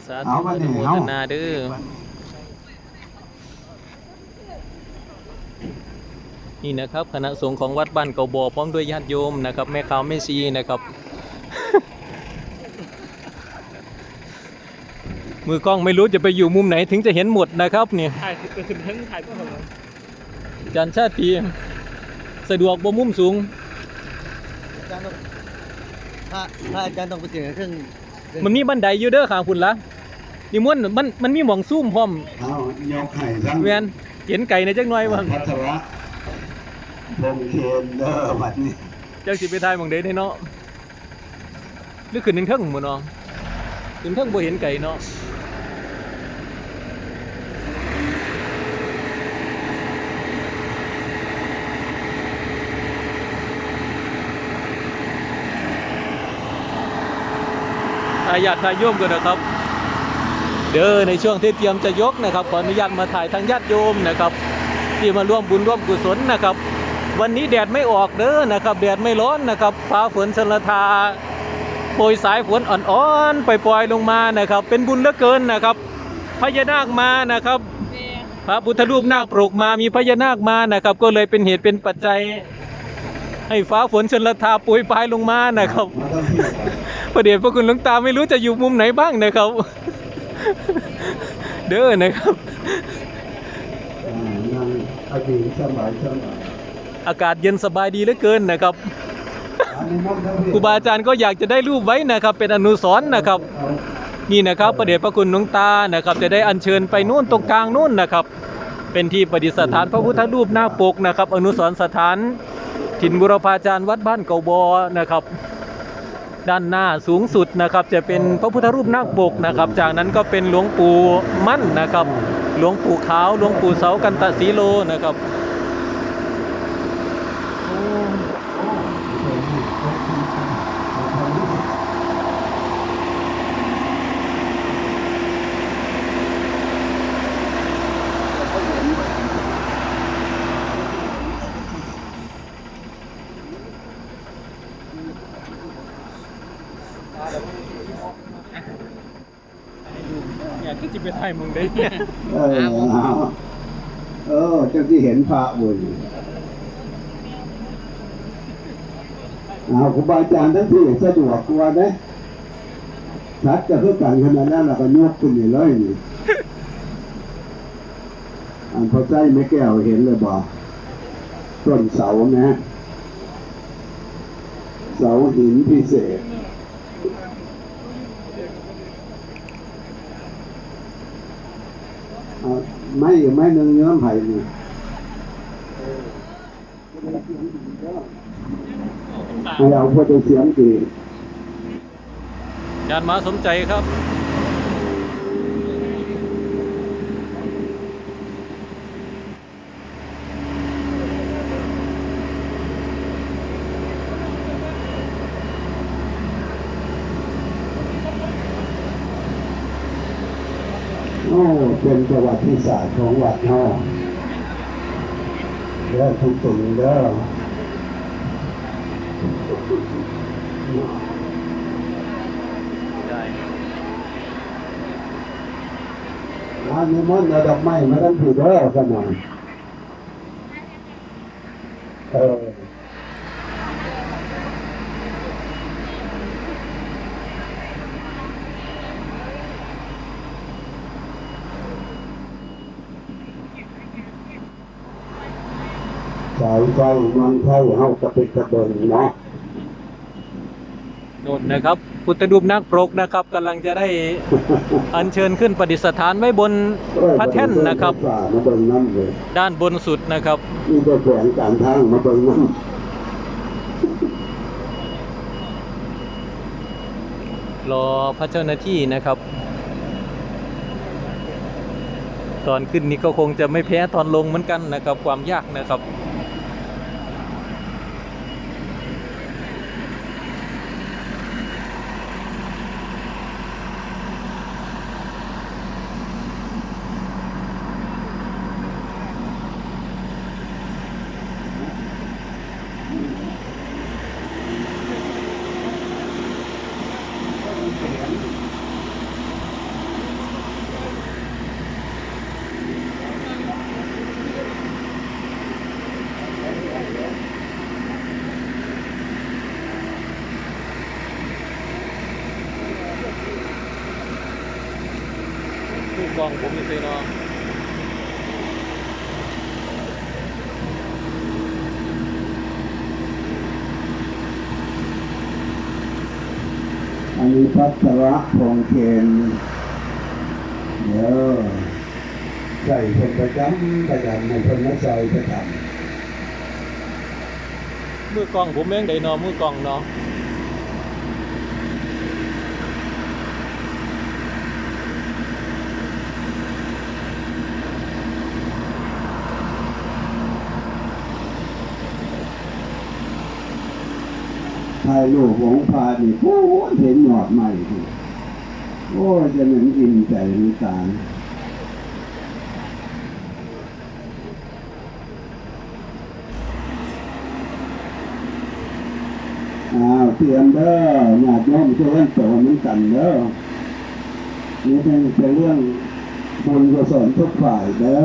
ສາທຸ ອະນຸໂມທະນາເດີ້. ນີ້ນະຄັບ ຄະນະສົງຂອງວັດບ້ານເກົາບໍ່ ພ້ອມດ້ວຍຍາດໂຍມນະຄັບ ແມ່ຂ່າວແມ່ຊີນະຄັບ. ມືກ້ອງໄມ່ຮູ້ຈະໄປຢູ່ມຸມໄຫນເຖິງຈະເຫັນໝົດນະຄັບນີ້. ຖ່າຍຂຶ້ນເທິງ ຖ່າຍເບື້ອງຫຼັງ. ອາຈານຊາຕີ ສະດວກບໍ່ມຸມສູງ? ອາຈານຕ້ອງ ພະ ພະອາຈານຕ້ອງໄປເຖິງເທິງ. ມັນມີບັນໄດຢູ່ເດີ້ ຂ້າງພຸ້ນລະ. ນິມົນ ມັນ ມັນມີໝ່ອງຊູມພ້ອມ. ເອົາ ຍົກໃຫ້ຊະ. ແມ່ນ ເຫັນໄກແດ່ຈັກໜ້ອຍວ່າ. ພັດທະລະ ພົງເຄນເດີ້ບັດນີ້. ຈັກຊິໄປຖ່າຍໝ່ອງໃດເດເນາະ. ຫຼືຂຶ້ນເທິງໆ ບໍ່ເນາະ? ຂຶ້ນເທິງບໍ່ເຫັນໄກເນາະ. ອາ ຍາດຕາໂຍມກ່ອນນະຄັບເດີ ໃນຊ່ວງທີ່ຕຽມຈະຍົກນະຄັບ ຂໍອະນຸຍາດມາຖ່າຍທາງຍາດໂຍມນະຄັບ ທີ່ມາຮ່ວມບຸນຮ່ວມກຸສົນນະຄັບ. ວັນນີ້ແດດໄມ່ອອກເດີນະຄັບ ແດດໄມ່ຮ້ອນນະຄັບ ຟ້າຝົນຊົນລະທາ ໂປຍສາຍຝົນອ່ອນໆ ປ່ອຍໆ ລົງມານະຄັບ ເປັນບຸນເຫຼືອເກີນນະຄັບ. ພະຍານາກມານະຄັບ ພະພຸດທະຮູບນາກປົກມາ ມີພະຍານາກມານະຄັບ ກໍເລີຍເປັນເຫດເປັນປັດໄຈໃຫ້ຟ້າຝົນຊົນລະທາໂປຍປາຍລົງມານະຄັບ. ພະເດດພະຄຸນຫຼວງຕາໄມ່ຮູ້ຈະຢູ່ມຸມໄຫນບ້າງນະຄັບ ເດີນະຄັບ. ອາ ນັ່ງ ອາ ສະບາຍ ສະບາຍ ອາກາດເຢັນສະບາຍດີເຫຼືອເກີນນະຄັບ. ຄູບາອາຈານກໍຢາກຈະໄດ້ຮູບໄວ້ນະຄັບ ເປັນອະນຸສອນນະຄັບ. ນີ້ນະຄັບ ພະເດດພະຄຸນຫຼວງຕານະຄັບ ຈະໄດ້ອັນເຊີນໄປໂນ້ນ ຕົງກາງໂນ້ນນະຄັບ ເປັນທີ່ປະດິດສະຖານພະພຸດທະຮູບນາກປົກນະຄັບ ອະນຸສອນສະຖານ ຖິ່ນບູລະພາຈານວັດບ້ານເກົາບໍ່ນະຄັບ. ດ້ານໜ້າສູງສຸດນະຄັບ ຈະເປັນພະພຸດທະຮູບນາກປົກນະຄັບ ຈາກນັ້ນກໍເປັນຫຼວງປູ່ໝັ້ນນະຄັບ ຫຼວງປູ່ຂາວ ຫຼວງປູ່ເສົາ ກັນຕະສີໂລນະຄັບ. ເອີ ເອີ ຈັກຊິເຫັນພະບຸນ. ເອົາ ຄູບາອາຈານທັງທີ່ສະດວກກວ່າເດ້. ສັດກໍຄືກັນ ຂະໜາດນັ້ນລະກໍຍົກຂຶ້ນນີ້ເລີຍນີ້. ອັນພໍ່ໄຊແມ່ແກ້ວເຫັນແລ້ວບໍ່? ຕົ້ນເສົານະ ເສົາຫີນພິເສດ. ເອົາ ໄມ້ອີກໄມ້ໜຶ່ງຢູ່ນຳໃຜນີ້? ໃຫ້ເອົາພໍໄດ້ສຽງອີກ. ຍາດມາສົມໃຈຄັບ. ໂອ້ ເປັນປະຫວັດຕິສາດຂອງວັດເຮົາເດີ ທຸກຕົນເດີ. ອາ ນິມົນເອົາດອກໄມ້ມາທາງພີ້ເດີ ຂະໜອຍ. ເອີ ສາຍໄຟເມືອງໄທເຮົາກະເປັນຕາເບິ່ງເນາະ. ໂນ່ນນະຄັບ ພຸດທະຮູບນາກປົກນະຄັບ ກຳລັງຈະໄດ້ອັນເຊີນຂຶ້ນປະດິດສະຖານໄວ້ບົນພະແທ່ນນະຄັບ ເອີ ມາເບິ່ງນຳເລີຍ ດ້ານບົນສຸດນະຄັບ ມີແຕ່ແຂວງການທາງມາເບິ່ງນຳ. ລໍພະເຈົ້າໜ້າທີ່ນະຄັບ ຕອນຂຶ້ນນີ້ກໍຄົງຈະໄມ່ແພ້ຕອນລົງເໝືອນກັນນະຄັບ ຄວາມຍາກນະຄັບ. ມືກ້ອງຜົມຢູ່ໃສເນາະ? ອັນນີ້ພັດທະລະ ພົງເຄນເດີ ໃຊ້ເພິ່ນປະຈຳ ປະຈຳ ໃຫ້ເພິ່ນມາຊ່ອຍປະຈຳ. ມືກ້ອງຜົມແມ່ນໃດເນາະ ມືກ້ອງເນາະ? ຖ່າຍຮູບອົງພະນີ້ ໂອ້ຍ ເຫັນຍອດໄມ້ພຸ້ນ ໂອ້ຍ ຈະແມ່ນອີ່ມໃຈນ້ຳຕາ. ອ້າວ ຕຽມເດີ ຍາດໂຍມຈະເລີນໂຕນຳກັນເດີ ນີ້ເປັນຈະເລື່ອງບຸນກຸສົນທຸກຝ່າຍເດີ.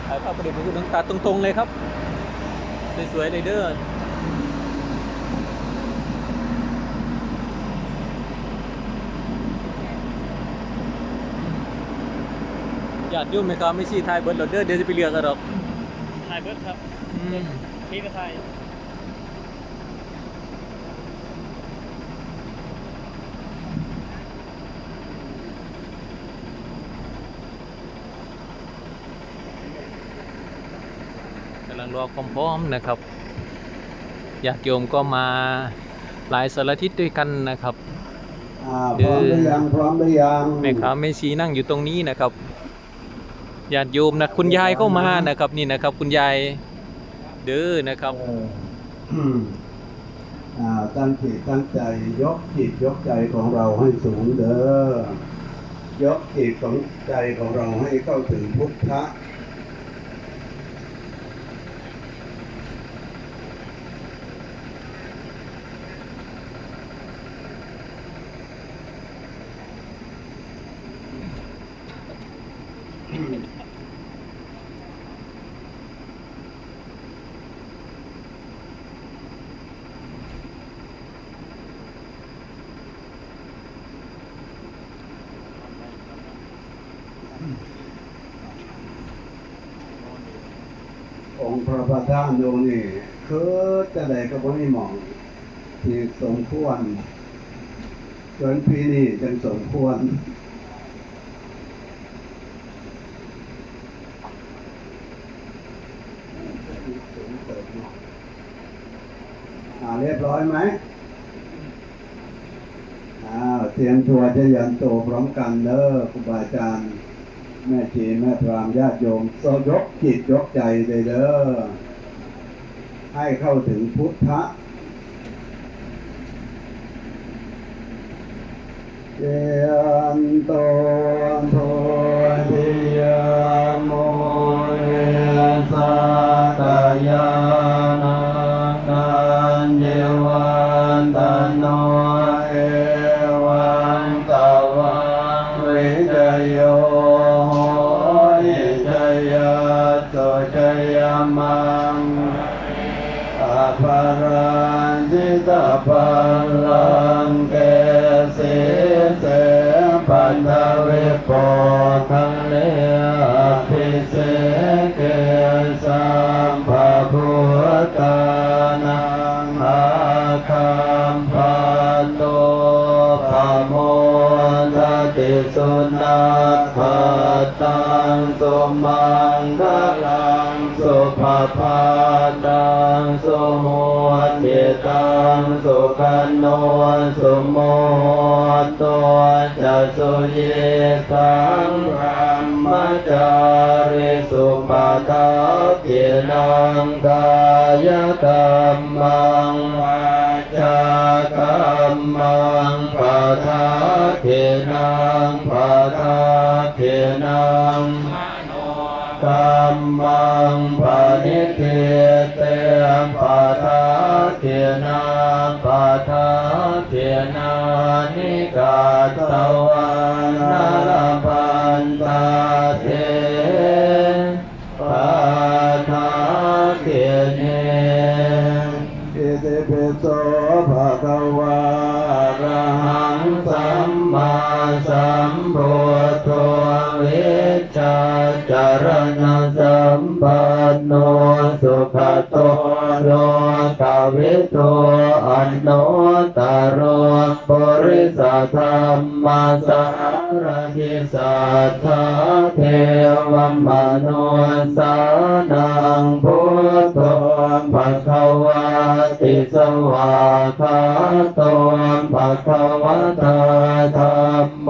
ໄປພາໄປເດີ ເບິ່ງຕົງໆເລີຍຄັບ ສວຍໆເລີຍເດີ. ຍາດໂຍມແມ່ຄ້າແມ່ຊີ ຖ່າຍເບິດແລ້ວເດີ ດຽວຊິໄປເລືອກເອົາດອກ. ຖ່າຍເບິດຄັບ ອືມ ມີກະຖ່າຍ. ກຳລັງລໍຄວາມພ້ອມນະຄັບ ຍາດໂຍມກໍມາຫຼາຍສາລະທິດດ້ວຍກັນນະຄັບ. ອ່າ ພ້ອມຫຼືຍັງ? ພ້ອມຫຼືຍັງ? ແມ່ຄ້າແມ່ຊີນັ່ງຢູ່ຕົງນີ້ນະຄັບ. ຍາດໂຍມນະ ຄຸນຍາຍເຂົ້າມານະຄັບ ນີ້ນະຄັບ ຄຸນຍາຍເດີນະຄັບ. ເອີ ອ່າ ຕັ້ງຈິດຕັ້ງໃຈ ຍົກຈິດຍົກໃຈຂອງເຮົາໃຫ້ສູງເດີ ຍົກຈິດຂອງໃຈຂອງເຮົາໃຫ້ເຂົ້າເຖິງພຸດທະ. ອົງພະປະທານອົງນີ້ ຄືຈັ່ງໃດກໍບໍ່ມີໝ່ອງທີ່ສົມຄວນ ຈົນປີນີ້ຈຶ່ງສົມຄວນ. ອ່າ ຮຽບຮ້ອຍໄໝ? ອ້າວ ຕຽມຕົວຈະຢັນໂຕພ້ອມກັນເດີ ຄູບາອາຈານ ແມ່ຊີ ແມ່ພຣາມ ຍາດໂຍມ ຍົກຈິດຍົກໃຈເດີ ໃຫ້ເຂົ້າເຖິງພຸດທະ. Jayanto bodhiyā mūle sakyānaṃ nandivaḍḍhano, evaṃ tvaṃ vijayo hohi jayassu jayamaṅgale. Aparājitapallaṅke sīse paṭhavipokkhare abhiseke sabbabuddhānaṃ aggappatto pamodati. Sunakkhattaṃ sumaṅgalaṃ supabhātaṃ suhuṭṭhitaṃ sukhaṇo sumuhutto ca suyiṭṭhaṃ brahmacārisu. Padakkhiṇaṃ kāyakammaṃ vācākammaṃ padakkhiṇaṃ padakkhiṇaṃ kammaṃ paṇidhī te padakkhiṇā padakkhiṇāni katvāna labhantatthe padakkhiṇe. Itipi so bhagavā arahaṃ ວິໂຕ ອະນຸດຕະໂຣ ປຸລິສະທຳມະສາລະຖິ ສັດຖາເທວະມະນຸດສານັງ ພຸດໂທ ພະຄະວາຕິ ສະຫວາກຂາໂຕ ພະຄະວະຕາ ທຳໂມ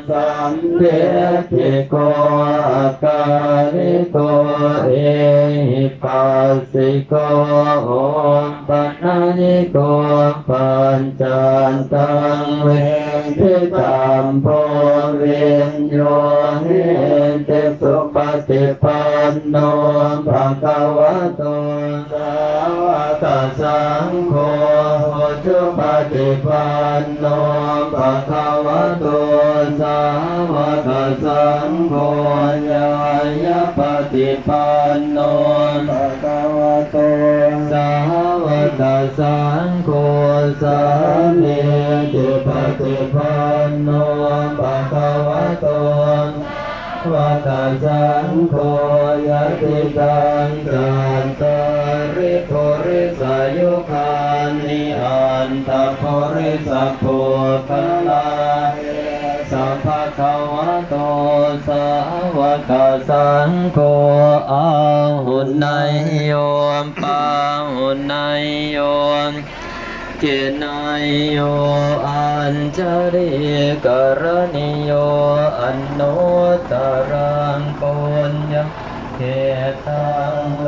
ສັນທິດຖິໂກ ອະກາລິໂກ ເອຫິປັດສິໂກ ໂອປະນະຍິໂກ ປັນຈັນຕັງ ເວທິຕັມໂພ ວິນໂຍຫິຕິ ສຸປະຕິປັນໂນ ພະຄະວະໂຕ ສາວະກະສັງໂຄ ອຸຈຸປະຕິປັນໂນ ພະຄະວະໂຕ ສາວະກະສັງໂຄ ຍາຍະປະຕິປັນໂນ ພະຄະວະໂຕ ສາວະກະສັງໂຄ ສາມີຈິປະຕິປັນໂນ ພະຄະວະໂຕ ສາວະກະສັງໂຄ ຍະຕິຕັງ ຈັດຕາລິ ປຸລິສະຍຸຄານິ ອັດຖະປຸລິສະປຸກຄະລາ ເອສະ ພະຄະວະໂຕ ສາວະກະສັງໂຄ ອາຫຸເນຍໂຍ ປາຫຸເນຍໂຍ ເຈເນຍໂຍ ອັນຈະລີກະລະນີໂຍ ອະນຸດຕະລັງ ປຸນຍະເຂດຕັງ ໂລ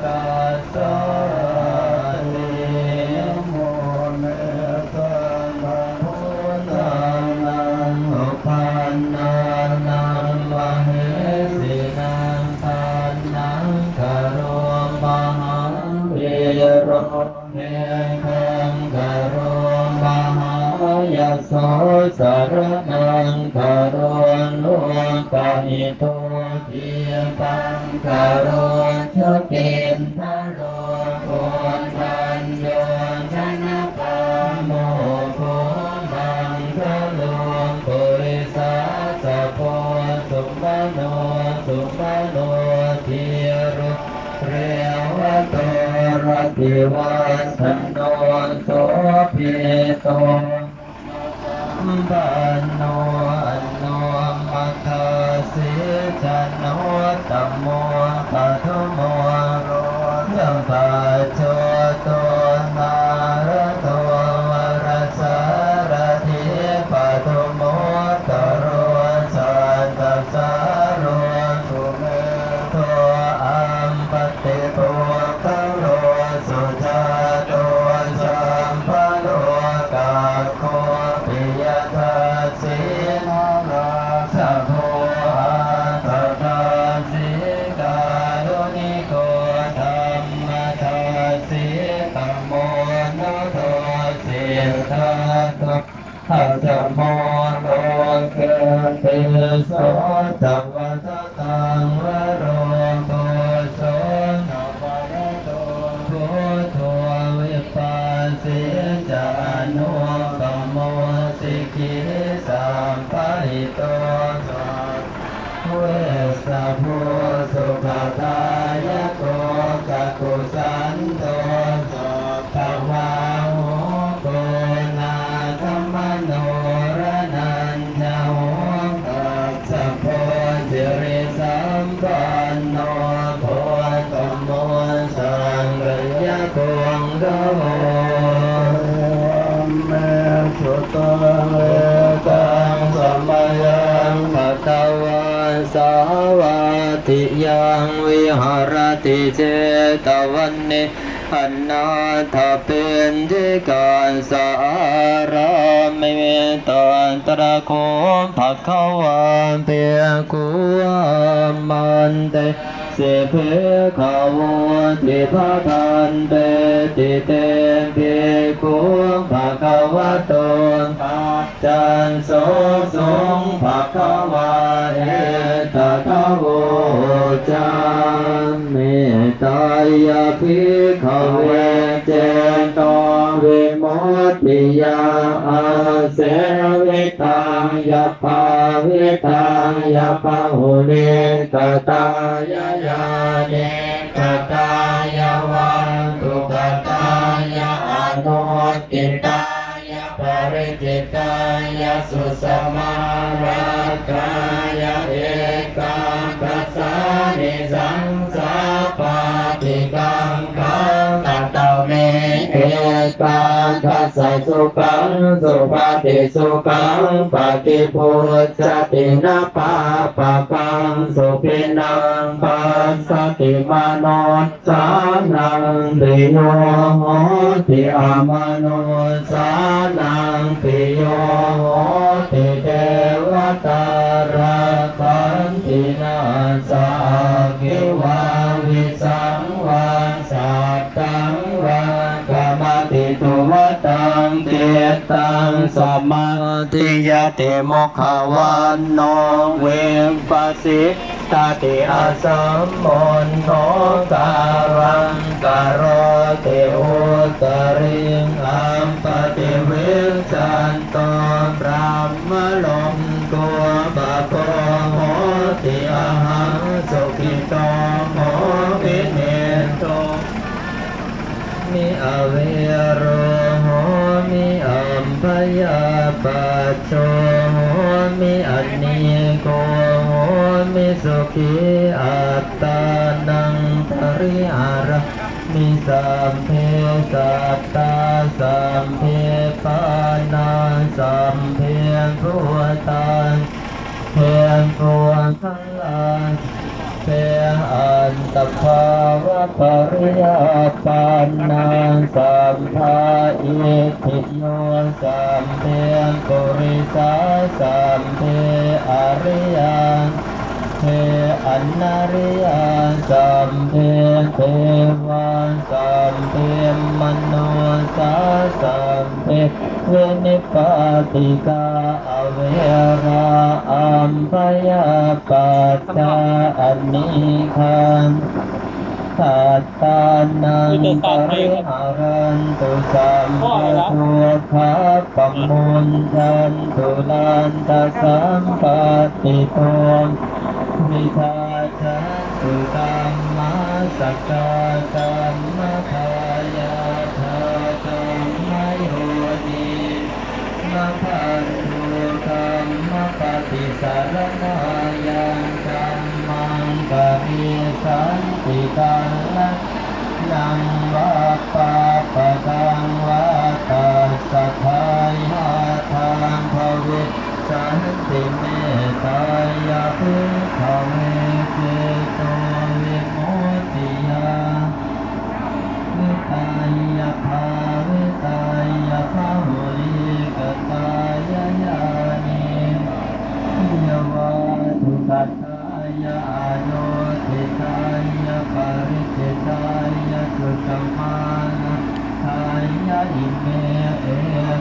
ກັດສາຕິ ຍະໂມ ເມຕຕາ ທຳໂມ ທານັງ ອຸປາທານັງ ມະເຫສີນັງ ທານັງຄາໂລ ມະຫາວີໂຣ ເນຄັງຄາໂລ ມະຫາຍະໂສ ສະລະນັງຄາໂລ ໂລກະຫິໂຕ ທີປັງຄາໂລ ສຸກິນທາໂລ ໂກນທັນໂຍ ຊະນະປາໂມໂຄ ມັງຄາໂລ ປຸລິສາສະໂພ ສຸມະໂນ ສຸມະໂນ ທີໂຣ ເຣວະໂຕ ລະຕິວັດທະໂນ ໂສພິໂຕ ສະມະສັມປັນໂນ ອະນຸມັກຄະສີຊະໂນ ຕະໂມ ປະທຸໂມໂລ ສະປັດໂຈໂຕ ນາຣະໂຕ ວະຣະສາຣະຖີ ປະທຸໂມຕະໂລ ສັດຕະສາໂລ ສຸເມ ໂທ ອັມປະຕິປຸກຄະໂລ ສຸຈາໂຕ ສັບພະໂລກັກໂຄ ປິຍະທັດສີ ນາລາສະໂພ ອັດຖະທັດສີ ກາລຸນິໂກ ທຳມະທັດສີ ຕະໂມໂນໂທ ສິດທັດໂທ ທັດສະໂມ ໂລເກ ເຕໂສ ຈະວັດສະຕັງ ວະໂຣ ໂພ ໂສ ຈະວະລະໂຕ ພຸດໂທ ວິປັດສິ ຈະອະນຸປະໂມ ສິກຂີ ສະປະຫິໂຕ ສະ ເວສະໂພ ສຸຂະທາຍະໂກ ຈະກຸສັນໂຕ ສະພະວາໂຫ ໂກນາຄະມະໂນ ຣະນັນຍະໂຫ ຕັດສະໂພ ສິລິສຳປັນໂນ ໂຄຕະໂມ ສັກກະຍະໂຄງຄະໂຫ ເມ ສຸຕັງ ເອຕັງສະມະຍັງ ພະຄະວາ ສາວັດທິຍັງ ວິຫະຣະຕິ ເຈຕະວັນ ເນ ອະນາຖະປິນດິກາສະອາຣາເມ ຕັດຕະໂຄ ພະຄະວາ ພິກຂຸ ອາມັນເຕ ສິ ພິກຂະວູ ທິພະທັນເຕ ຕິເຕ ພິກຂຸ ພະຄະວະໂຕ ປັດ ຈັນໂສ ສົງ ພະຄະວາ ເອຕະທະໂວ ຈາ ເມຕາຍະ ພິກຂະເວ ເຈໂຕ ວິມຸດຕິຍາ ອາເສວິຕັງ ຍະພາວິຕັງ ຍະພະຫຸລິກະຕາຍະ ຍານິກະຕາຍະ ວັດຖຸກະຕາ ກິດຕາຍະ ປະລິກິດຕາຍະ ສຸສະມາລັດຖາຍະ ເອກາທັດສານິສັງສາປາຕິກຳ ຄັງຄະຕະເມ ເອກາທັດສະ ສຸຂັງ ສຸປະຕິສຸຂັງ ປະຕິພຸດສະຕິ ນະປາປະກັງ ສຸພິນັງປັດສະຕິ ມະນຸດສານັງ ປິໂຍໂຫຕິ ອະມະນຸດສານັງ ປິໂຍໂຫຕິ ເທວະຕາ ລັກຂັນຕິນາ ສະອັກຂິວາ ວິສັງວາ ສັດທັງວາ ກະມະຕິ ຕຸວະຕັງ ຈິດຕັງ ສະມາທິຍາ ຕິມຸຂະວັນໂນ ວິບປະສິດຖະຕິ ອະສັມມຸນໂນ ກາລັງ ກະໂຣຕິ ອຸດຕະລິງ ອັບປະຕິວິດສັນໂຕ ບຣະມະໂລ ໂກ ປະໂພ ໂຫຕິ ອະຫັງ ສຸກິໂຕ ໂຫມິ ເນໂຕ ມິ ອະເວໂຣ ໂຫມິ ອັບພະຍາປັດໂຊ ໂຫມິ ອະນີໂກ ໂຫມິ ສຸຂີ ອັດຕານັງ ປະລິຫາຣາມິ ສັບເພ ສັດຕາ ສັບເພ ປານາ ສັບເພ ພູຕາ ເພ ພູຕາ ເພ ອັນຕະພາວະປະລິຍາປັນນາ ສັບພາອິດທິໂຍ ສັບເພ ປຸລິສາ ສັບເພ ອະລິຍາ ເພ ອະນະລິຍາ ສັບເພ ເທວາ ສັບເພ ມະນຸດສາ ສັບເພ ວິນິປາຕິກາ ອະເວລາ ອັບພະຍາປັດຊາ ອະນີຄາ ອັດຕານັງ ປະລິຫາຣັນຕຸ ສັບພະທຸກຂາ ປະມຸນຈັນຕຸ ລັນຕະສັມປາຕິໂຕ ວິທາຈັນຕຸ ກຳມາສະກາ ກຳມະທາຍາທາ ກຳມະໂຍນີ ມະພັນທຸ ກຳມະປະຕິສາລະນາຍັງ ກຳມັງກະລິສັນຕິ ກັນລະຍານັງ ວັບປະປະທັງ ວັດຕັດສະທາຍາທາ ພະວິສສັນຕິ ເມຕຕາຍະ ພິກຂະເວ ເຈໂຕວິມຸດຕິຍາ ວິຕາຍະ ພາວິຕາຍະ ພະຫຸລິກະຕາຍະ ຍານີ ຍະວາທຸກະຕາຍະ ອະນຸທິຕາຍະ ປະລິຈິຕາຍະ ສຸຕະມານະທາຍະ ອິເມ ເອ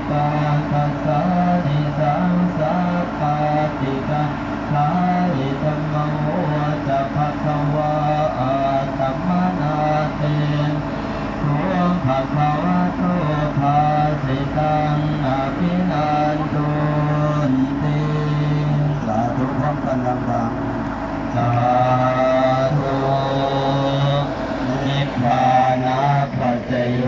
ກາທັດສານິສັງສາປາຕິກຳ ສາລິທຳມະໂວ ຈະ ພະຄະວາ ອາຕະມະນາເຕ ໂສ ພະຄະວະໂຕ ພາສິຕັງ ອະພິນານຕຸນຕິ. ສາທຸ ພ້ອມກັນດັງໆ ສາທຸ ນິບພານະປັດຈະໂຍ